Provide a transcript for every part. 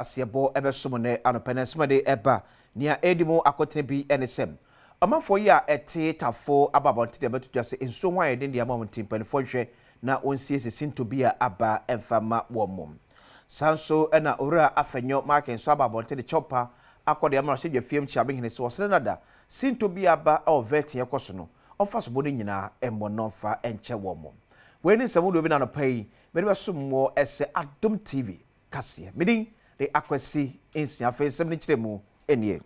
Aseɛbɔ bɛsom nnɛ anɔpa na nsɛm a ɛde ɛba nea ɛredi mu akotene bi ne sɛ ɔmanfoɔ yi a ɛte Tafo aba abɔnten de abɛto dwa sɛ nsuo ho ayɛ den de ama wɔn nti mpanimfoɔ nhwɛ na wɔnsiesie sintɔ bi a aba mfa mma wɔn. Saa nso na Owura Afenyo Markin nso aba abɔnten de kyɛwpa akɔ de ama Mmarahyɛbadwafie Mkyeamehene sɛ ɔsrɛ no ada sintɔ bi a aba wɔ Vɛɛte ɛkɔ so no ɔmfa sobo no nyinaa mmɔ na ɔmfa nkyɛ wɔn. Wei ne nsɛm hodoɔ bi na anɔpa yi mede bɛsom wɔ ɛsɛ Adom TV kaseɛ. Me din de Akwasi Nsia. Afei nsɛm no nkyerɛmu nie.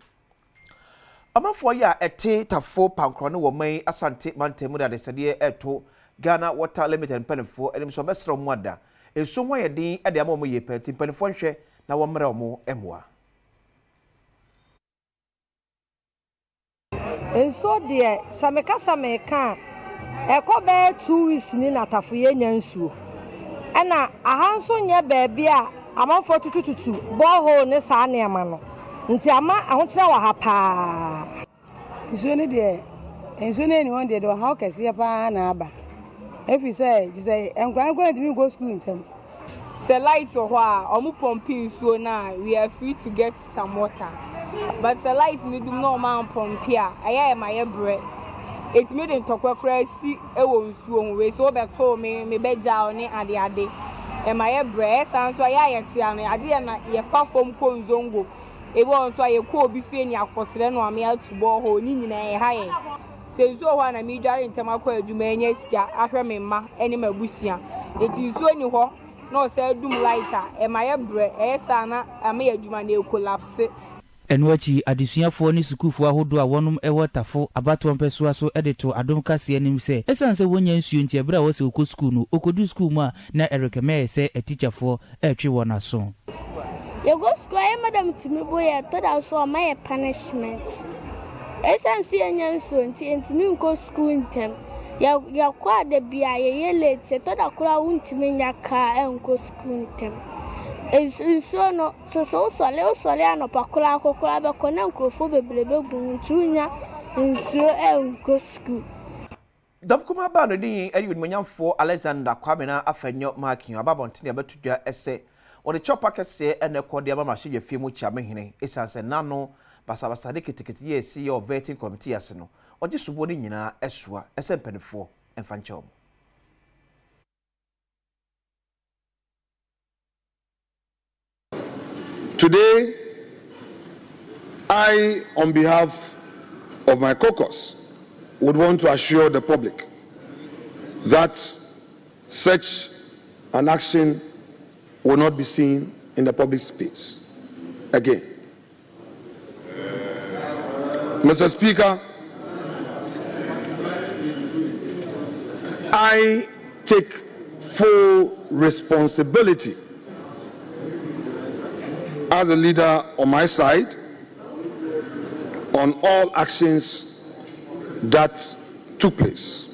Ɔmanfoɔ yi a ɛte Tafo Pankorɔ ne wɔ man Asante mantam mu de adesɛdeɛ reto Ghana Water Limited mpanimfoɔ anim sɛ wɔbɛsrɛ wɔn ada nsuo ho ayɛ den de ama wɔn yie paa nti mpanimfoɔ nhwɛ na wɔmmrɛ wɔn mmoa. Nsuo deɛ sɛ meka sɛ meka a, ɛkɔ bɛyɛ 2 weeks ni na Tafo yɛnya nsuo. Ɛna aha nso nyɛ baabi a amanfoɔ tutututu borehole ne saa nneɛma no. Nti ama ahokyerɛ wɔ ha paa. Nsuo no deɛ, nsuo no ɛni hɔ deɛ, de ɔhaw kɛseɛ paa na aba. Ɛfiri sɛ, gye sɛ nkwadaa no koraa ntumi nkɔ sukuu ntɛm. Sɛ light wɔ hɔ a, ɔmo pump nsuo no a, we are free to get some water. But sɛ light no dum na ɔmo ampump a, ɛyɛ a ɛma yɛ brɛ. Ɛtumi de ntɔkwa koraa si wɔ nsuo ho. Wei sɛ wobɛtoo me, mebɛgya wo ne ade ade. Ɛma yɛ brɛ. Ɛyɛ saa nso a, yɛ a yɛte ano, ade yɛ na yɛfa fam kɔ nzongo. Ebi wɔ hɔ nso a, yɛkɔ obi fie ne akɔsrɛ no ame ato borehole. Ne nyinaa ɛha yɛn. Sɛ nsuo wɔ hɔ a na medware ntɛm akɔ adwuma anya sika ahwɛ me mma ne m'abusua. Nti nsuo ni hɔ na ɔsan dum light a, ɛma yɛ brɛ. Ɛyɛ saa na ama yɛ adwuma no ɛcollapse. Ɛno akyi, adesuafoɔ ne sukuufoɔ ahodoɔ a wɔnom wɔ Tafo abatoɔ mpɛsoa so de to Adom kaseɛ anim sɛ ɛsiane sɛ wɔnnya nsuo nti, ɛberɛ a wɔsɛ wɔkɔ sukuu no, wɔkɔdu sukuu mu a na ɛrekame ayɛ sɛ atikyafoɔ retwe wɔn aso. Yɛkɔ sukuu a, yɛ madam tumi bo yɛ, ɛtɔ da so a ɔma yɛ punishment. Ɛsiane sɛ yɛnya nsuo nti, yɛntumi nkɔ sukuu ntɛm. Yɛkɔ a da bi a yɛyɛ late, ɛtɔ da koraa wontumi nya kaa ɛnkɔ sukuu ntɛm. Nsuo no, soso wosɔre anɔpa koraa kɔ koraa bɛkɔ na nkurɔfoɔ bebree bɛgu ho nti wonya nsuo ɛnkɔ sukuu. Dɔm kumaa baa no din ɛyɛ onimonyamfoɔ Alexander Kwamina Afenyo Markin aba abɔnten a bɛto dwa ɛsɛ wɔde kyɛwpa kɛseɛ ɛna ɛkɔ de ama mmarahyɛbadwafie mu kyeamehene ɛsiane sɛ n'ano basabasa ne ketekete yɛ esi yɛ vetting committee ase no ɔgye soboɔ no nyinaa ɛsoa ɛsɛ mpanimfoɔ ɛmfa nkyɛw mu. Today, I, on behalf of my caucus, would want to assure the public that such an action will not be seen in the public space again. Mr. Speaker, I take full responsibility as a leader on my side on all actions that took place.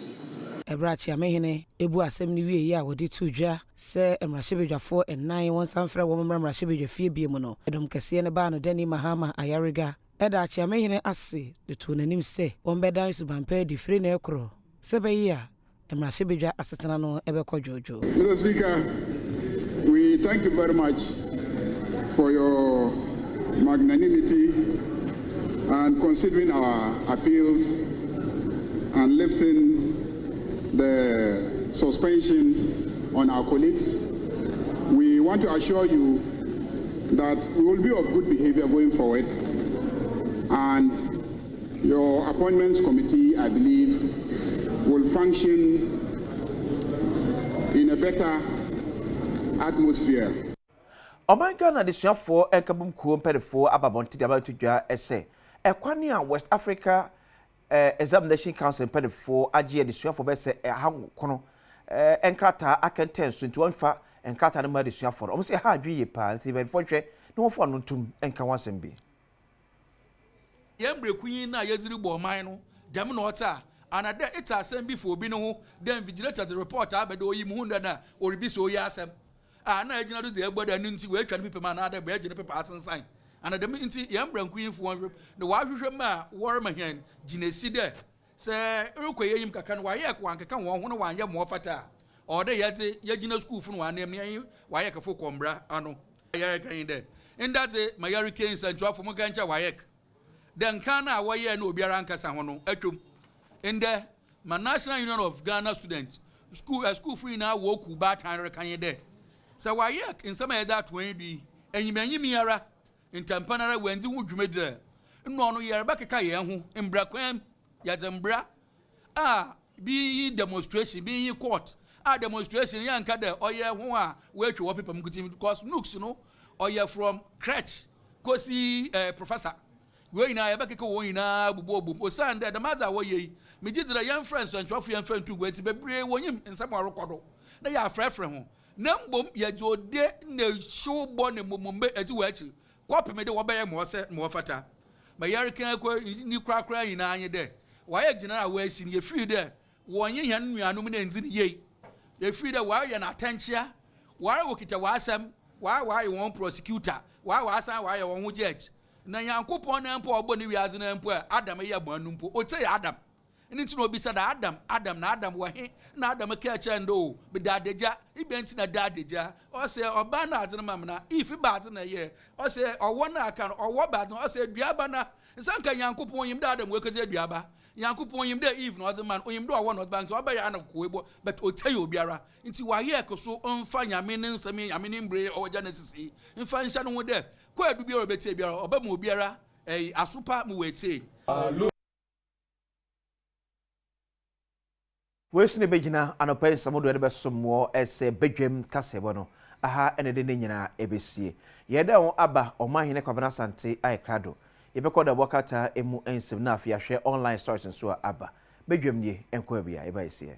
Ɛberɛ a kyeamehene ebu asɛm no wie yi a wɔde to dwa sɛ mmarahyɛbadwafoɔ ɛnan wɔn nsa mfrɛ wɔn mmra mmarahyɛbadwa fie bie mu no, ɛdɔm kɛseɛ no baa no Dani Mahama Ayariga ɛda akyeamehene ase de too n'anim sɛ wɔn bɛdan subanpa adi firi na ɛkorɔ sɛ bɛyi a mmarahyɛbadwa asetena no ɛbɛkɔ dwoodwoo. Mr. Speaker, we thank you very much for your magnanimity and considering our appeals and lifting the suspension on our colleagues. We want to assure you that we will be of good behavior going forward, and your appointments committee, I believe, will function in a better atmosphere. Ɔman Ghana adesuafoɔ nkabom kuo mpanimfoɔ aba abɔnten de abɛto dwa sɛ ɛkwan a West Africa Examination Council mpanimfoɔ agye adesuafoɔ bɛsɛ ɛha nkono nkrataa akɛntɛn so nti wɔmfa nkrataa no ma adesuafoɔ no, wɔn sɛ ɛha adwene yie paa nti mpanimfoɔ nhwɛ na wɔmfa ano ntum nka ho asɛm bi. Yɛn mmerɛkunyin no a yɛdze rebɔ ɔman no dɛm na ɔtse a ana dɛ etse asɛm bi fa obi no ho dɛ invigilator dze report aba dɛ oyi muhu dɛ na oribisa oyi asɛm a na egyina do dze ebua dɛ ɛno ntsi woetwa ne paper mu anaadɛ bɛgye ne paper asensan ana dɛm ntsi yɛn mbrɛnkunyinfo wɔn hwɛ na wɔahwehwɛ mu a wɔrema hɛn gyinaesi dɛ sɛ erekɔ yɛnyim kakra no wɔayɛ wankeka wɔn ho na wɔanyɛ ma ɔfata a ɔwɔ dɛ yɛdze yɛgyina sukuufo no wɔn anam ne yɛn wɔayɛ kɛfo kɔ mbra ano. Yɛreka yi dɛ Ndɛ dze, ma yɛrekɛyi nsɛnkyerɛwfo monka nkyerɛ WAEC dɛ nkan no a wɔyɛɛ na obiara annkasa ho no atwa mu. Ndɛ, ma National Union of Ghana Students, skuul asukuufo nyina wɔ kuw baatan reka nye dɛ, sɛ WAEC nsɛm a yɛdze ato hɔn do yi, enyimanyim yi ara, ntsɛmpa noara woenndzi ho dwuma dzi a, nna ɔno yɛrebɛkeka hɛnho mbra kwan mu, yɛdze mbra a bi nye demonstration, bi nye court a demonstration yɛnnka dɛ ɔyɛ hɔn a woetwa wɔ paper mu nkotsee because nooks no ɔyɛ from crèche kosi eh, professor. Wei nyinaa yɛbɛkeka wɔn nyinaa abobɔbɔ mu osiandɛ dɛm adze a wɔyɛ yi megye dzi dɛ yɛmfrɛ nsɛnkyerɛwfo yɛmfa ntu gua ntsi beberee wonyim nsɛm a ɔrokɔ do na yɛafrɛfrɛ ho na mbom yɛdze ode na hyewbɔ na mbomombe edzi hɔn ekyir kɔpem dɛ wɔbɛyɛ ma ɔsɛ ma ɔfata. Ma yɛrekã kɔ ne korakora nyina nye dɛ, wɔayɛ gyinae a woesi no, yefii dɛ wɔnye hɛn nuanom no enndzi no yie. Yefii dɛ wɔayɛ no atɛnkyea, woara wokitsa w'asɛm, woara wɔayɛ hɔn prosecutor, woara wɔasan wɔayɛ hɔnho judge. Na Nyankopɔn no mpo a ɔbɔɔ ne wiadze no mpo a Adam yɛɛ bɔn no mpo, otsiee Adam. Ɛno nti na obisa dɛ, Adam, Adam, na Adam wɔ he? Nna Adam kaa kyerɛɛ no dɛ, O, meda adagya. Ebɛn ntsi na eda adagya? Ɔse, Ɔbaa no adze no ma me na Eve ebɛadze na eyɛɛ? Ɔse, Ɔwɔ no a aka no, ɔwɔ bɛadze no? Ɔse, Eduaba no a. Nsa nka Nyankopɔn onyim dɛ Adam oekedzi eduaba. Nyankopɔn onyim dɛ Eve na ɔdze maa no, onyim dɛ ɔwɔ na ɔdze maa no, ntsi ɔbɛyɛ ana koebɔ, but otsiei obiara. Ntsi ɔayɛ ko so mfa Nyame ne nsɛm yi, Nyame ne mbrɛ yi ɔwɔ Genesis yi mfa nhyɛ no ho dɛ, kwaadu biara a obetsie biara, ɔbɛma obiara aso pa ma oetsie. Wei so na ɛbɛgyina anɔpa yi nsɛm dodoɔ de bɛsom wɔ ɛsɛ badwam kaseɛbɔ no. Aha na ɛde ne nyinaa ɛbɛsie. Yɛn da ho aba Ɔmanhene Kwabena Asante ayɛ krado. Yɛbɛkɔ dawubɔ krataa ɛmu nsɛm na afei yɛahwɛ online stories nso a aba. Badwam nie, ɛnkɔ baabiara, yɛba yɛsiɛ.